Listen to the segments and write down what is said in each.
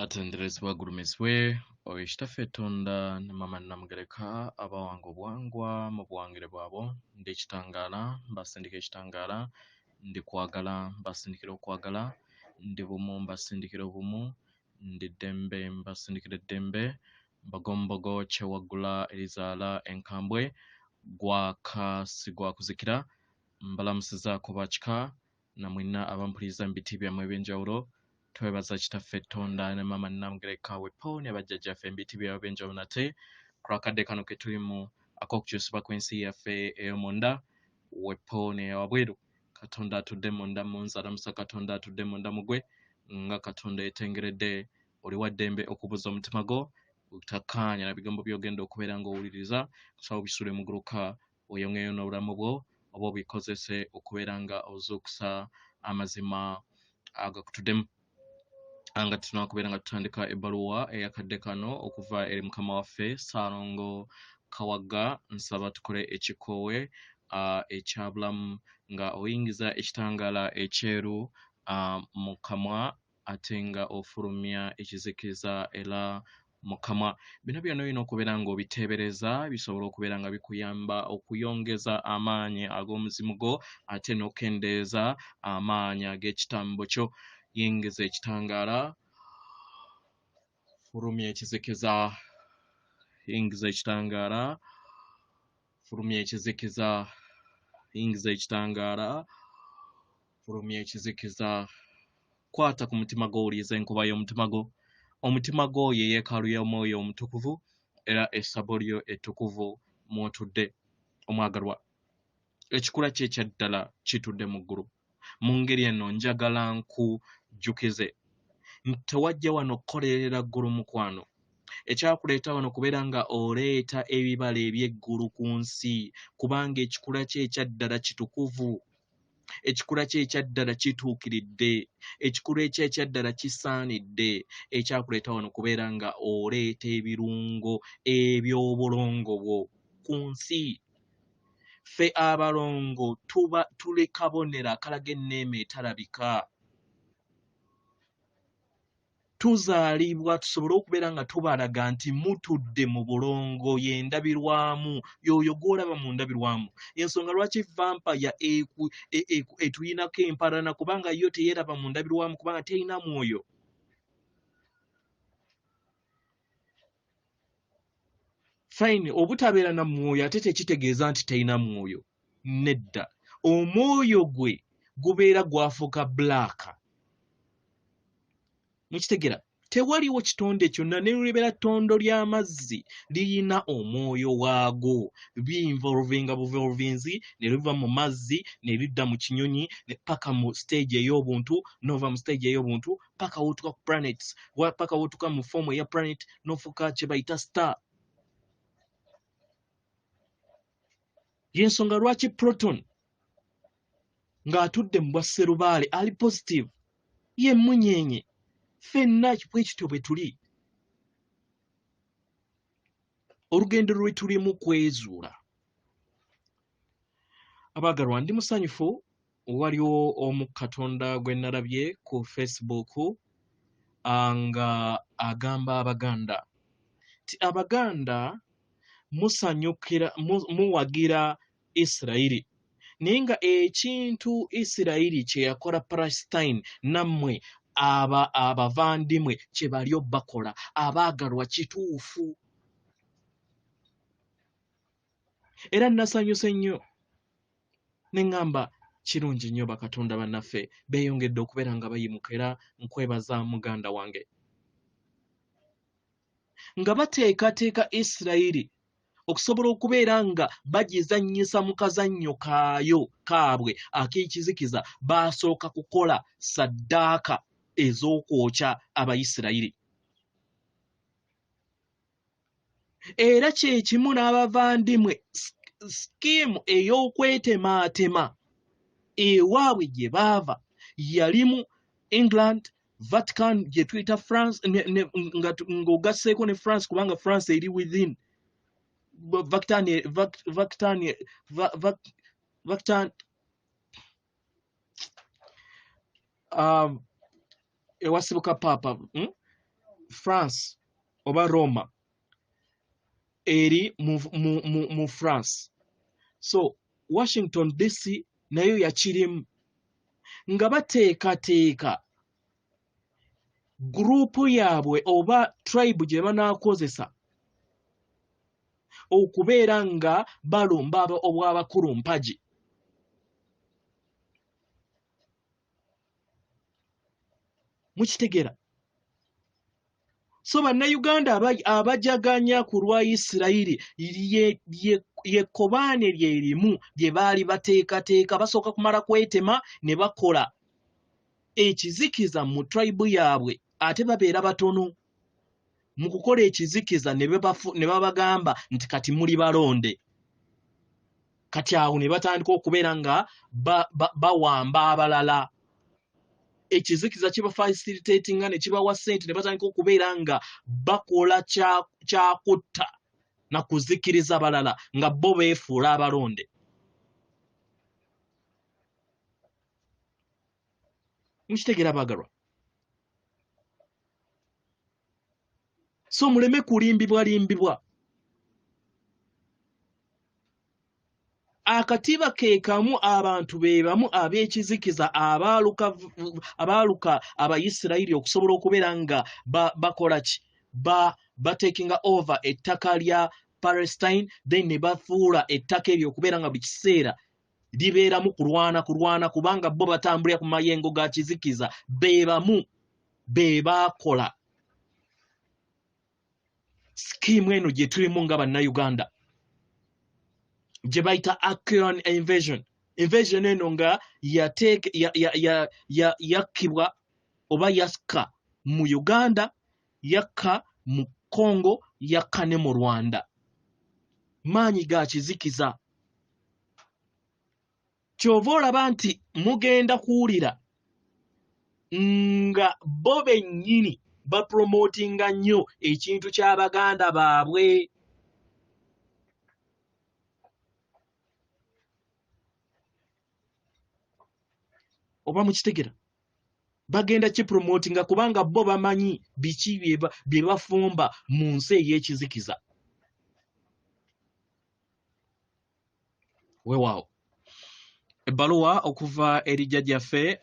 Atenderezebwa agulumizibwe oyo Kitaffe Tonda ne Maama Nnamugereka abawanga obuwangwa mu buwangire bwabwo. Ndi kitangaala, mbasindika ekitangaala, ndi kwagala, mbasindikira okwagala, ndi bumu, mbasindikira obumu, ndi ddembe, mbasindikira eddembe, Mbogombogo kyewaggula erizaala enkambwe, gwaka si gwa kuzikira, mbalamusizaako ba kika na mwenna abampuliriza mu biti byammwe eby'enjawulo. Twebaza Kitaffe Tonda ne Maama Nnamugereka wepo ne bajjajjaffe mu biti byabwe eby'enjawulo nate ku lw'akadde kano ke tulimu ak'okukyusibwa kw'ensi yaffe ey'omunda wepo n'eyawabweru. Katonda atudde munda mu nze alamusa Katonda atudde munda mu gwe nga Katonda yetengeredde. Oli wa ddembe okubuza omutima gwo otakkaanya na bigambo by'ogenda okubeera ng'owuliriza, kusaba obisule muguluka oyongeyo n'obulamu bwo oba obikozese okubeera nga ozuukusa amazima agakutuddemu. Nga tunakubeera nga tutandika ebbaluwa eyakadde kano okuva eri mukama waffe Ssaalongo Kawagga, nsaba tukole ekikoowe ekya bulamu nga oyingiza ekitangaala ekyeru mu kamwa ate nga ofulumya ekizikiza era mu kamwa. Bino byonna olina okubeera ng'obiteebereza bisobola okubeera nga bikuyamba okuyongeza amaanyi ag'omuzimu gwo ate n'okendeeza amaanyi ag'ekitambo kyo. Yingiza ekitangaala, fulumya ekizikiza, yingiza ekitangaala, fulumya ekizikiza, yingiza ekitangaala, fulumya ekizikiza. Kwata ku mutima gwo, owulirize enkuba y'omutima gwo. Omutima gwo ye yeekaalu y'Omwoyo Omutukuvu era essabo lyo ettukuvu mw'otudde. Omwagalwa, ekikula kye ekya ddala kitudde mu ggulu. Mu ngeri eno njagala nkujjukize nti tewajja wano kukolerera ggulu mukwano. Ekyakuleeta wano kubeera nga oleeta ebibala eby'eggulu ku nsi, kubanga ekikula kye ekya ddala kitukuvu. Ekikula kye ekya ddala kituukiridde. Ekikula ekyo ekya ddala kisaanidde. Ekyakuleeta wano kubeera nga oleeta ebirungo eby'obulongo bwo ku nsi. Ffe abalongo tuba tuli kabonero akalaga enneema etalabika. Tuzaalibwa tusobole okubeera nga tubalaga nti mutudde mu bulongo, y'endabirwamu, y'oyo gw'olaba mu ndabirwamu. Y'ensonga lwaki vampaya etuyinako empalana, kubanga yo teyeraba mu ndabirwamu, kubanga terina mwoyo. Fine, obutabeera na mwoyo ate tekitegeeza nti terina mwoyo. Nedda, omwoyo gwe gubeera gwafuuka black. Mukitegera? Tewaliwo kitonde kyonna ne libeera ttondo ly'amazzi lirina omwoyo waago. Biinvolvinga buvolvinzi ne liva mu mazzi ne lidda mu kinyonyi ne paka mu stage ey'obuntu, n'ova mu stage ey'obuntu paka w'otuuka ku planets, paka w'otuuka mu form eya planet n'ofuuka kye bayita star. Y'ensonga lwaki proton ng'atudde mu bwa sserubaale ali positive ye mmunyeenye. Ffenna bwe kityo bwe tuli. Olugendo lwe tulimu kwezuula. Abaagalwa, ndi musanyufu waliwo omu Katonda gwe nalabye ku Facebook nga agamba Abaganda nti Abaganda musanyukira, muwagira Isirayiri, naye nga ekintu Isirayiri kye yakola Palestine nammwe abavandimwe kye bali bakola. Abaagalwa, kituufu. Era nasanyuse nnyo ne ŋŋamba kirungi nnyo bakatonda bannaffe beeyongedde okubeera nga bayimuka, era nkwebaza muganda wange. Nga bateekateeka Isirayiri okusobola okubeera nga bagizannyisa mu kazannyo kaayo kaabwe ak'ekizikiza, baasooka kukola ssaddaaka ez'okwokya Abayisirayiri. Era kye kimu n'abavandimwe, sikiimu ey'okwetemaatema ewaabwe gye baava yalimu England, Vatican gye tuyita France, ng'ogasseeko ne France, kubanga France eri within Vatican, Vatican, Vatican, ewasibuka Paapa, France oba Roma eri mu France. So Washington DC nayo yakirimu nga bateekateeka gurupu yaabwe oba tribe gye banaakozesa okubeera nga balumba obwabakulu mpagi. Mukitegera? So bannayuganda abajaganya ku lwa Isirayiri ye kkobaane lye limu lye baali bateekateeka. Basooka kumala kwetema ne bakola ekizikiza mu tribe yaabwe, ate babeera batono mu kukola ekizikiza ne babagamba nti kati muli balonde. Kati awo ne batandika okubeera nga bawamba abalala. Ekizikiza kibafacilitatinga ne kibawa ssente ne batandika okubeera nga bakola kyakutta na kuzikiriza balala nga bo beefuula abalonde. Mukitegeera abaagalwa? So muleme kulimbibwa limbibwa. Akatiba ke kamu abantu be bamu ab'ekizikiza abaaluka Abayisirayiri okusobola okubeera nga bakola ki? Batekinga over ettaka lya Palestine, then ne bafuula ettaka eryo okubeera nga buli kiseera libeeramu kulwana kulwana, kubanga bo batambulira ku mayengo ga kizikiza. Be bamu be baakola sikiimu eno gye tulimu nga bannayuganda gye bayita Acheron invasion. Invasion eno nga yakkibwa oba yakka mu Uganda, yakka mu Congo, yakka ne mu Rwanda. Maanyi ga kizikiza. Kyova olaba nti mugenda kuwulira nga bo bennyini bapromotinga nnyo ekintu ky'abaganda baabwe. Oba mukitegera? Bagenda kipromotinga kubanga bo bamanyi biki bye bafumba mu nsi ey'ekizikiza. Weewaawo. Ebbaluwa okuva eri jjajjaffe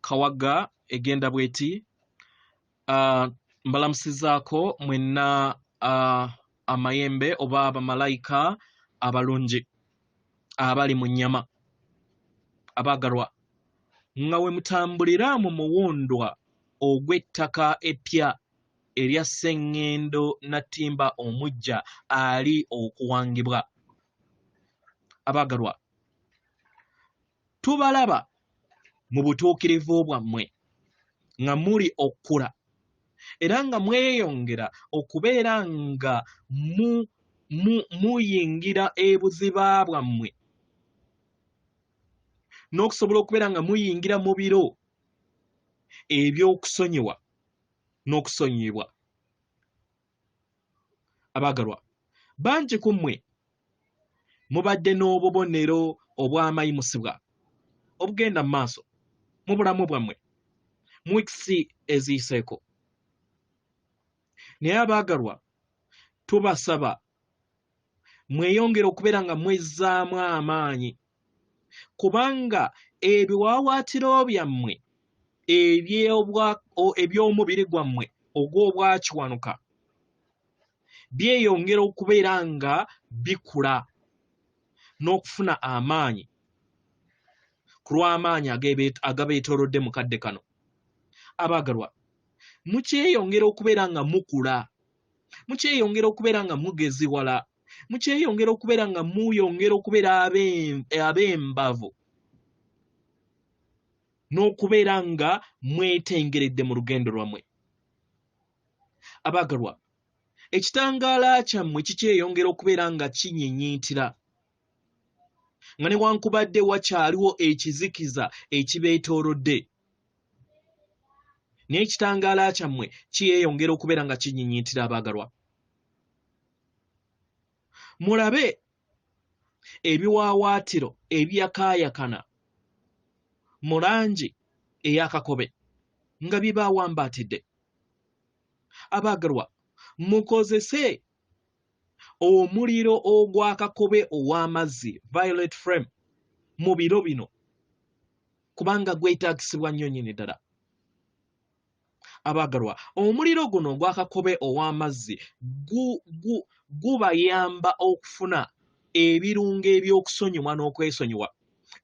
Kawagga egenda bw'eti. Mbalamusizaako mwenna amayembe oba abamalayika abalungi abali mu nnyama abaagalwa, nga we mutambulira mu muwundwa ogw'ettaka eppya erya Sseŋŋendo Nattimba omuggya ali okuwangibwa. Abaagalwa, tubalaba mu butuukirivu bwammwe nga muli okukula era nga mweyongera okubeera nga muyingira ebuziba bwammwe n'okusobola okubeera nga muyingira mu biro eby'okusonyiwa n'okusonyiyibwa. Abaagalwa, bangi ku mmwe mubadde n'obubonero obw'amayimusibwa obugenda mu maaso mu bulamu bwammwe mu wiikisi eziyiseeko. Naye abaagalwa, tubasaba mweyongere okubeera nga mwezzaamu amaanyi, kubanga ebiwaawaatiro byammwe eby'omubiri gwammwe ogw'obwakiwanuka byeyongera okubeera nga bikula n'okufuna amaanyi ku lw'amaanyi agabeetoolodde mu kadde kano. Abaagalwa, mukyeyongera okubeera nga mukula, mukyeyongera okubeera nga mugeziwala, mukyeyongera okubeera nga muyongera okubeera ab'embavu n'okubeera nga mwetengeredde mu lugendo lwammwe. Abaagalwa, ekitangaala kyammwe kikyeyongera okubeera nga kinyinyintira, nga newankubadde wakyaliwo ekizikiza ekibeetoolodde, naye ekitangaala kyammwe kyeyongera okubeera nga kinyinyintira. Abaagalwa, mulabe ebiwaawaatiro ebyakaayakana mu langi ey'akakobe. nga bibawambaatidde. Abaagalwa, mukozese omuliro ogw'akakobe ow'amazzi, violet flame, mu biro bino, kubanga gwetaagisibwa nnyo nnyini ddala. Abaagalwa, omuliro guno ogw'akakobe ow'amazzi gubayamba okufuna ebirungo eby'okusonyiwa n'okwesonyiwa,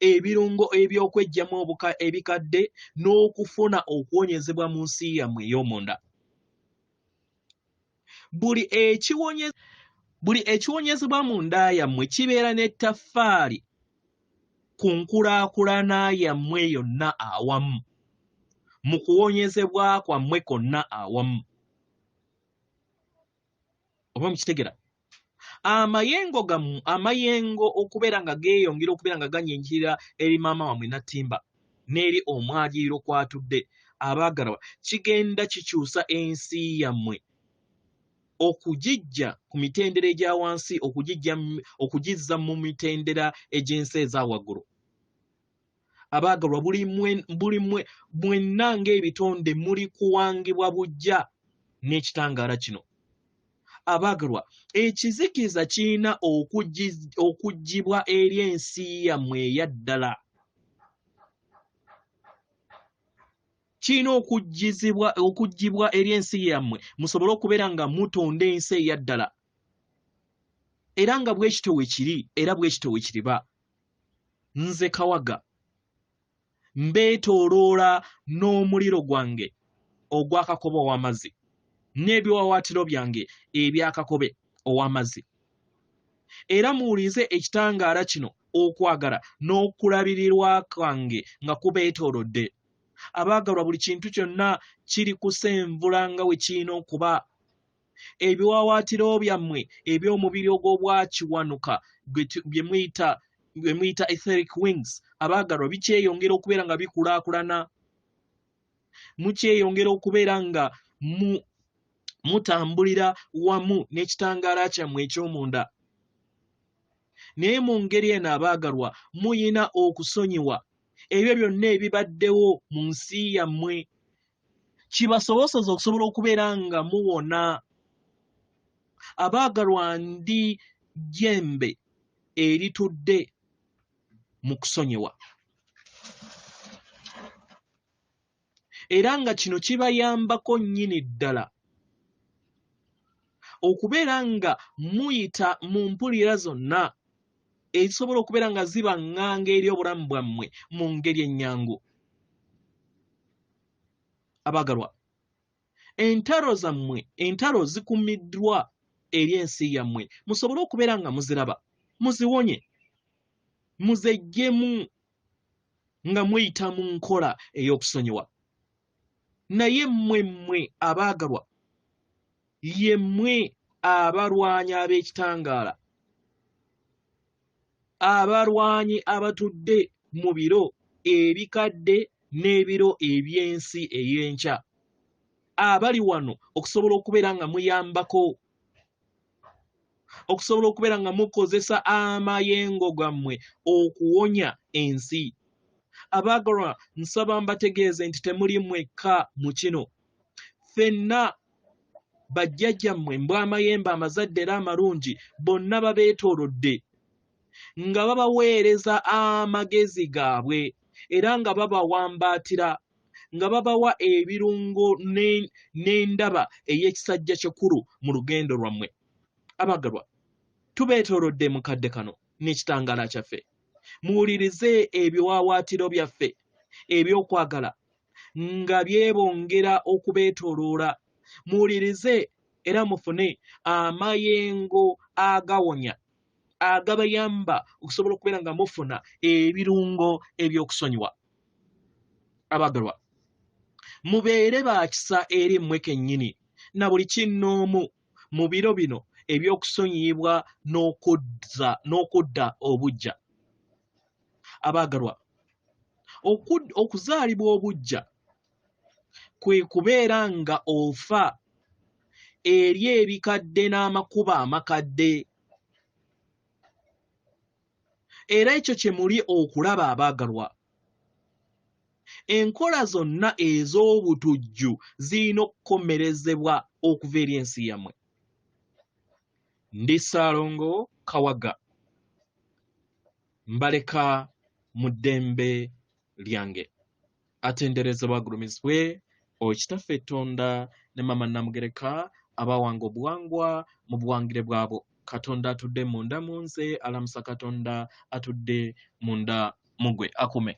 ebirungo eby'okweggyamu ebikadde n'okufuna okuwonyezebwa mu nsi yammwe ey'omunda. Buli ekiwonyezebwa mu nda yammwe kibeera n'ettaffaali ku nkulaakulana yammwe yonna awamu, mu kuwonyezebwa kwammwe kwonna awamu. Oba mukitegera? Amayengo gammwe, amayengo okubeera nga geeyongera okubeera nga ganyingira eri maama wammwe Nattimba n'eri omwaliiro kw'atudde, abaagalwa, kigenda kikyusa ensi yammwe okugiggya ku mitendera egya wansi, okugizza mu mitendera egy'ensi eza waggulu. Abaagalwa, buli mwenna ng'ebitonde muli kuwangibwa buggya n'ekitangaala kino. Abaagalwa, ekizikiza kirina okuggyibwa eri ensi yammwe eya ddala. Kirina okuggyibwa eri ensi yammwe, musobole okubeera nga mutonda ensi eya ddala. Era nga bwe kityo we kiri, era bwe kityo we kiriba. Nze Kawaga mbeetooloola n'omuliro gwange ogw'akakobe ow'amazzi n'ebiwaawaatiro byange eby'akakobe ow'amazzi. Era muwulize ekitangaala kino, okwagala n'okulabirirwa kwange nga kubeetoolodde. Abaagalwa, buli kintu kyonna kiri kusenvula nga we kirina okuba. Ebiwaawaatiro byammwe eby'omubiri ogw'obwakiwanuka bye muyita etheric wings, abaagalwa, bikyeyongera okubeera nga bikulaakulana. Mukyeyongera okubeera nga mutambulira wamu n'ekitangaala kyammwe eky'omunda. Naye mu ngeri eno, abaagalwa, muyina okusonyiwa ebyo byonna ebibaddewo mu nsi yammwe, kibasoboseze okusobola okubeera nga muwona. Abaagalwa, ndi jjembe eritudde mu kusonyiwa, era nga kino kibayambako nnyini ddala okubeera nga muyita mu mpulira zonna ezisobola okubeera nga zibaŋŋanga eri obulamu bwammwe mu ngeri ennyangu. Abaagalwa, entalo zammwe, entalo zikumiddwa eri ensi yammwe, musobole okubeera nga muziraba, muziwonye, muzeggyemu nga muyita mu nkola ey'okusonyiwa. Naye mmwe abaagalwa, ye mmwe abalwanyi ab'ekitangaala, abalwanyi abatudde mu biro ebikadde n'ebiro eby'ensi ey'enkya, abali wano okusobola okubeera nga muyambako, okusobola okubeera nga mukozesa amayengo gammwe okuwonya ensi. Abaagalwa, nsaba mbategeeze nti temuli mwekka mu kino. Ffenna bajjajjammwe mbw'amayembe amazadde era amalungi bonna babeetoolodde nga babaweereza amagezi gaabwe, era nga babawambaatira, nga babawa ebirungo n'endaba ey'ekisajja kikulu mu lugendo lwammwe. Abaagalwa, tubeetoolodde mu kadde kano n'ekitangaala kyaffe. Muwulirize ebiwaawaatiro byaffe eby'okwagala nga byebongera okubeetooloola. Muwulirize era mufune amayengo agawonya agabayamba okusobola okubeera nga mufuna ebirungo eby'okusonyiwa. Abaagalwa, mubeere ba kisa eri mmwe kennyini na buli kinnoomu mu biro bino eby'okusonyiyibwa n'okudda obuggya. Abaagalwa, okuzaalibwa obuggya kwe kubeera nga ofa eri ebikadde n'amakubo amakadde. Era ekyo kye muli okulaba, abaagalwa. Enkola zonna ez'obutujju zirina okukomerezebwa okuva eri ensi yammwe. Ndi Ssaalongo Kawaga, mbaleka mu ddembe lyange. Atenderezebwa agulumizibwe oyo Kitaffe Ttonda ne Maama Nnamugereka abawanga obuwangwa mu buwangire bwabwo. Katonda atudde munda mu nze alamusa Katonda atudde munda mu ggwe. Akume.